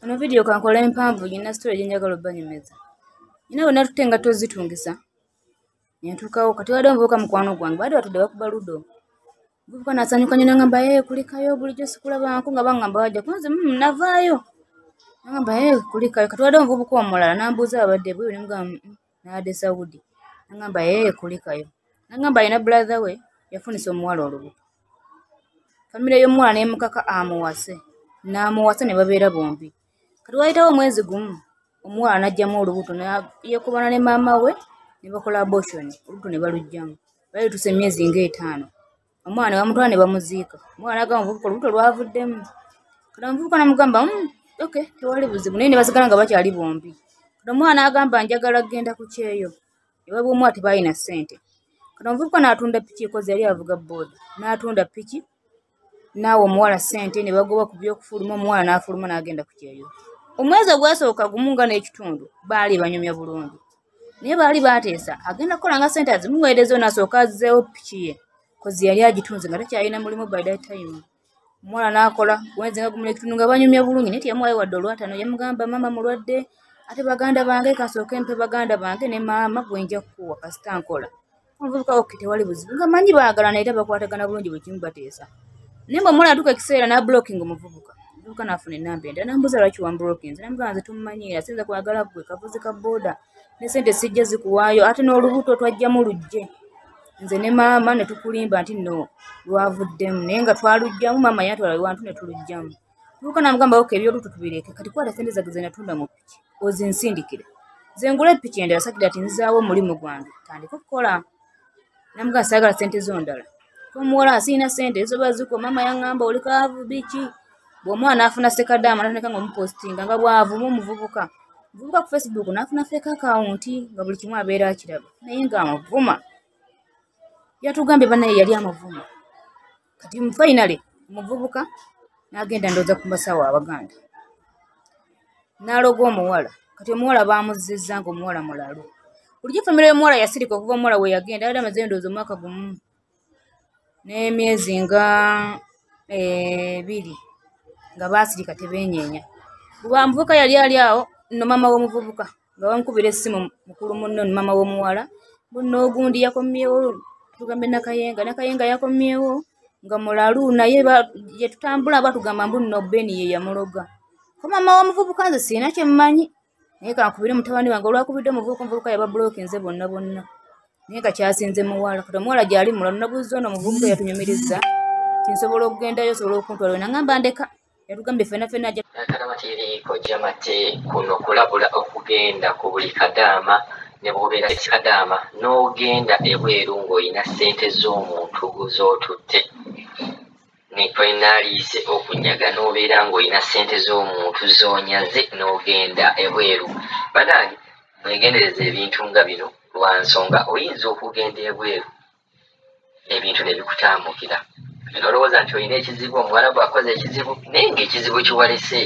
Ono vidiyo kankola empanvu gina story gye njagala obbanyumiza. Nina bwe natutte engatto ozitungisa ne ntuukawo kati waliwo omuvubuka mukwano gwange baadde batudde bakuba ludo. Omuvubuka n'asanyuka nnyo n'aŋŋamba yee kulikayo bulijjo sikulabanko nga baŋŋamba wajja kunze navaayo. N'aŋŋamba yee kulikayo kati waliwo omuvubuka omulala n'ambuuza abadde bweru ne mmugamba nabadde Saudi. N'aŋŋamba yee kulikayo. N'aŋŋamba alina brother we yafunisa omuwala olubuto. Famire y'omuwala n'emukaka amuwase n'amuwasa ne babeera bombi. Kati waayitawo omwezi gumu omuwala n'aggyamu olubuto yeekobana ne maama we ne bakola abortion olubuto ne baluggyamu. Lwali lutuuse emyezi ng'etaano. Omwana ne bamutwala ne bamuziika. Omuwala n'agamba omuvubuka olubuto lwavuddemu. Kati omuvubuka n'amugamba okay tewali buzibu naye ne basigala nga bakyali bombi. Kati omuwala n'agamba njagala kugenda ku kyeyo. Ewaabwe w'omuwala tebaalina ssente. Kati omuvubuka n'atunda ppiki 'cause yali avuga bbooda. N'atunda ppiki n'awa omuwala ssente ne bagoba ku by'okufuluma omuwala n'afuluma n'agenda ku kyeyo. Omwezi ogwasooka gumu nga n'ekitundu baali banyumya bulungi. Naye baali baateesa agenda kukola nga ssente azimuweereza ono asooke azzeewo ppiki ye 'cause yali agitunze nga takyalina mulimu by that time. Omuwala n'akola omwezi nga gumu n'ekitundu nga banyumya bulungi naye teyamuwaayo wadde olwataano yamugamba maama mulwadde ate baganda bange kasooke mpe baganda bange ne maama gwe nja kkuwa kasita nkola. Omuvubuka okay tewali buzibu nga mmanyi baagalana era bakwatagana bulungi buli kimu bateesa. Naye bwe omuwala yatuuka ekiseera n'ablockinga omuvubuka. Omuvubuka n'afuna ennamba endala n'ambuuza lwaki wamblockinze n'amugamba nze tommanyiira siyinza kwagala ggwe kavuzi ka bbooda ne ssente sijja zikuwaayo ate n'olubuto twaggyamu luggye. Nze ne maama ne tukulimba nti nno lwavuddemu naye nga twaluggyamu maama yantwala ewantu ne tuluggyamu. Omuvubuka n'amugamba okay eby'olubuto tubireke kati kwata ssente zange ze natunda mu ppiki ozinsindikire. Nze ngule ppiki endala sagira ati nzizaawo omulimu gwange ntandike okukola. N'amugamba saagala ssente zo ndala. Omuwala sirina ssente ezo bazikuwa maama yaŋŋamba oli kaavu biki. Bw'omuwala n'afuna ssekadaama n'atandika ng'omupositinga nga bw'avuma omuvubuka. Omuvubuka ku Facebook n'afuna fake account nga buli kimu abeera akiraba naye ng'amuvuma. Yatugambye bannaye yali amuvuma. Kati finally omuvubuka n'agenda ndowooza ku basawo Abaganda n'aloga omuwala. Kati omuwala baamuzzizza ng'omuwala mulalu. Bulijjo famire y'omuwala yasirika okuva omuwala we yagenda yali amaze ndowooza omwaka gumu n'emyezi nga ebiri nga baasirika tebeenyeenya. Bwe muvubuka yali ali awo nno maama w'omuvubuka nga bamukubira essimu mukulu munno ne maama w'omuwala mbu nno ogundi yakomyewo tugambe Nakayenga, Nakayenga yakomyewo nga mulalu naye gye tutambula batugamba mbu nno Ben ye yamuloga. Ko maama w'omuvubuka nze sirina kye mmanyi naye kankubire mutabani wange olwakubidde omuvubuka omuvubuka yabablockinze bonna bonna. Naye nga kyasinze muwala kati omuwala gy'ali mulalu nabuuzizza ono omuvubuka eyatunyumirizza nti nsobola okugendayo osobola okuntwala we n'aŋŋamba ndeka yatugambye ffenna ffenna ajja Nakalama TV Kojja Mate kuno kulabula okugenda ku buli kadaama ne bw'obeera kadaama n'ogenda ebweru ng'olina ssente z'omuntu z'otutte ne okunyaga n'obeera ng'olina ssente z'omuntu z'onyaze n'ogenda ebweru. Bannange mwegendereze ebintu nga bino lwa nsonga oyinza okugenda ebweru ebintu ne bikutambukira. N'olowooza nti olina ekizibu omuwala bw'akoze ekizibu naye ng'ekizibu kiwalese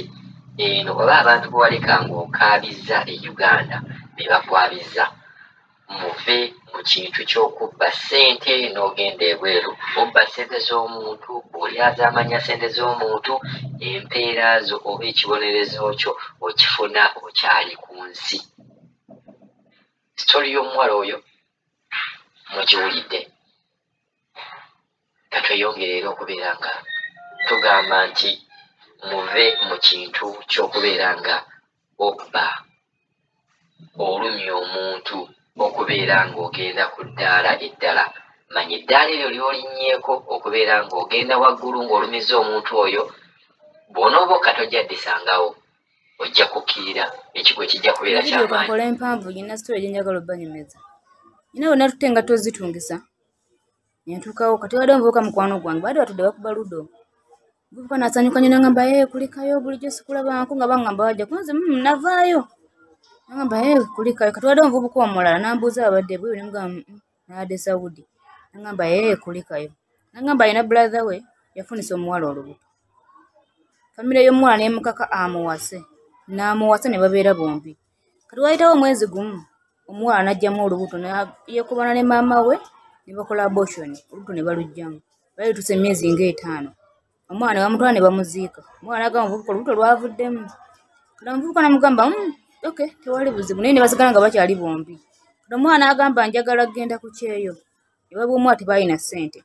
eno oba abantu be waleka ng'okaabizza e Uganda be bakwabizza. Muve mu kintu ky'okubba ssente n'ogenda ebweru. Obba ssente z'omuntu, bw'olyazaamanya ssente z'omuntu, empeera zo oba ekibonerezo kyo okifuna okyali ku nsi. Sitori y'omuwala oyo mugiwulidde. Katweyongere era okubeera nga tugamba nti muve mu kintu ky'okubeera nga obba olumya omuntu okubeera ng'ogenda ku ddaala eddala. Manya eddaala eryo ly'olinnyeeko okubeera ng'ogenda waggulu ng'olumizza omuntu oyo, bw'onooba okka tojja ddisangawo, ojja kukkirira ekigwo kijja kubeera Vidiyo kyamaanyi. kankola empanvu gina story gye njagala obbanyumiza. Nina bwe natutte engatto ozitungisa ne ntuukawo kati waliwo omuvubuka mukwano gwange baadde batudde bakuba ludo. Omuvubuka n'asanyuka nnyo n'aŋŋamba yee kulikayo bulijjo sikulabanko nga baŋŋamba wajja kunze navaayo. N'aŋŋamba yee kulikayo kati waliwo omuvubuka omulala n'ambuuza abadde bweru ne mmugamba nabadde Saudi. N'aŋŋamba yee kulikayo. N'aŋŋamba alina brother we yafunisa omuwala olubuto. Famire y'omuwala n'emukaka amuwase n'amuwasa ne babeera bombi. Kati waayitawo omwezi gumu omuwala n'aggyamu olubuto yeekobana ne maama we ne bakola abortion olubuto ne baluggyamu. Lwali lutuuse emyezi ng'etaano. Omwana ne bamutwala ne bamuziika. Omwana n'agamba omuvubuka olubuto lwavuddemu. Kati omuvubuka n'amugamba okay, tewali buzibu, naye ne basigala nga bakyali bombi. Kati omwana n'agamba njagala kugenda ku kyeyo, ewaabwe omuwala tebalina ssente.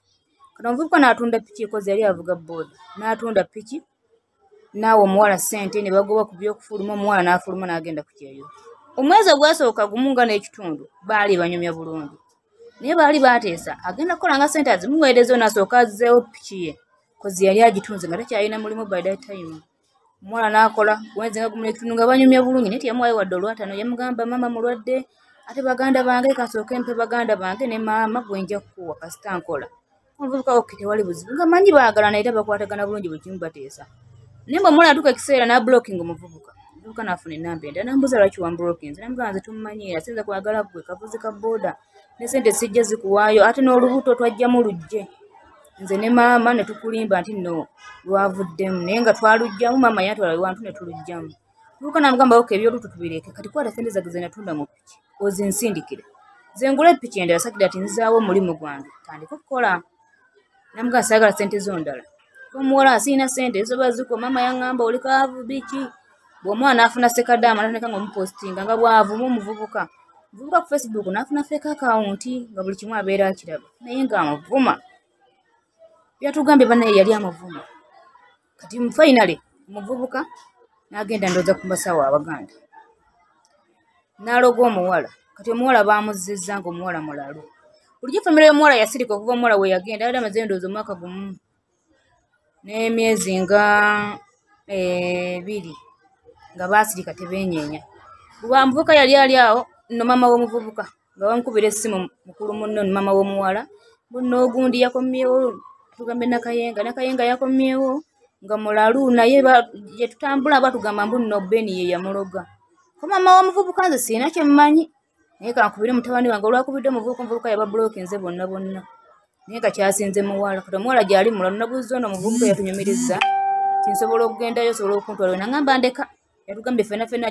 Kati omuvubuka n'atunda piki, kozi yali avuga booda, n'atunda piki n'awa omuwala ssente ne bagoba ku by'okufuluma, omuwala n'afuluma n'agenda ku kyeyo. Omwezi ogwasooka gumu nga n'ekitundu baali banyumya bulungi, naye baali baateesa agenda kukola nga ssente azimuweereza n'asooka azzeewo piki ye, kozi yali agitunze nga takyalina mulimu by that time. Omuwala n'akola omwezi nga gumu n'ekitundu nga banyumya bulungi, naye teyamuwaayo wadde olwataano. Yamugamba maama mulwadde, ate baganda bange kasooke mpe baganda bange ne maama gwe nja kukuwa kasita nkola. Omuvubuka okay, tewali buzibu, nga manyi baagalana era bakwatagana bulungi buli kimu bateesa. Naye bwe omuwala atuuka ekiseera n'ablockinga omuvubuka, omuvubuka n'afuna ennamba endala n'ambuuza lwaki wamblockinze, n'amugamba nze tummanyiira, siyinza kwagala ggwe kavuzi ka booda ne ssente sijja zikuwaayo, ate n'olubuto twajjamu luggye nze ne maama ne tukulimba nti nno lwavuddemu, naye nga twaluggyamu, maama yatwala ewantu ne tuluggyamu. Omuvubuka n'amugamba okay, eby'olubuto tubireke, kati kwata ssente zange ze natunda mu piki ozinsindikire, nze ngule piki endala sakira ati nzizaawo omulimu gwange tandike okukola. Namugamba saagala ssente zo ndala. Omuwala sirina ssente ezisobola zikuwa, maama yaŋŋamba oli kaavu biki. Bw'omwana n'afuna ssekadaama n'atandika ng'omupositinga nga bw'avuma omuvubuka. Omuvubuka ku Facebook n'afuna fake account nga buli kimu abeera akiraba, naye ng'amuvuma. Byatugambye bannaye yali amuvuma. Kati finally omuvubuka n'agenda ndowooza ku basawo Abaganda n'aloga omuwala. Kati omuwala baamuzzizza ng'omuwala mulalu. Bulijjo famire y'omuwala yasirika okuva omuwala we yagenda, yali amaze ndowooza omwaka gumu n'emyezi nga 2 nga baasirika tebeenyeenya. Bwe muvubuka yali ali awo nno maama w'omuvubuka nga bamukubira essimu mukulu munno ne maama w'omuwala, munno ogundi yakomyewo, tugambe Nakayenga, Nakayenga yakomyewo nga mulalu, naye gye tutambula batugamba mbu nno Ben ye yamuloga. Ko maama w'omuvubuka nze sirina kye mmanyi, naye kankubire mutabani wange. Olwakubidde omuvubuka, omuvubuka yabablockinze bonna bonna, naye nga kyasinze muwala. Kati omuwala gy'ali mulalu, nabuuzizza ono omuvubuka yatunyumirizza nti nsobola okugendayo, osobola okuntwala. Nangamba ndeka, yatugambye ffenna ffenna.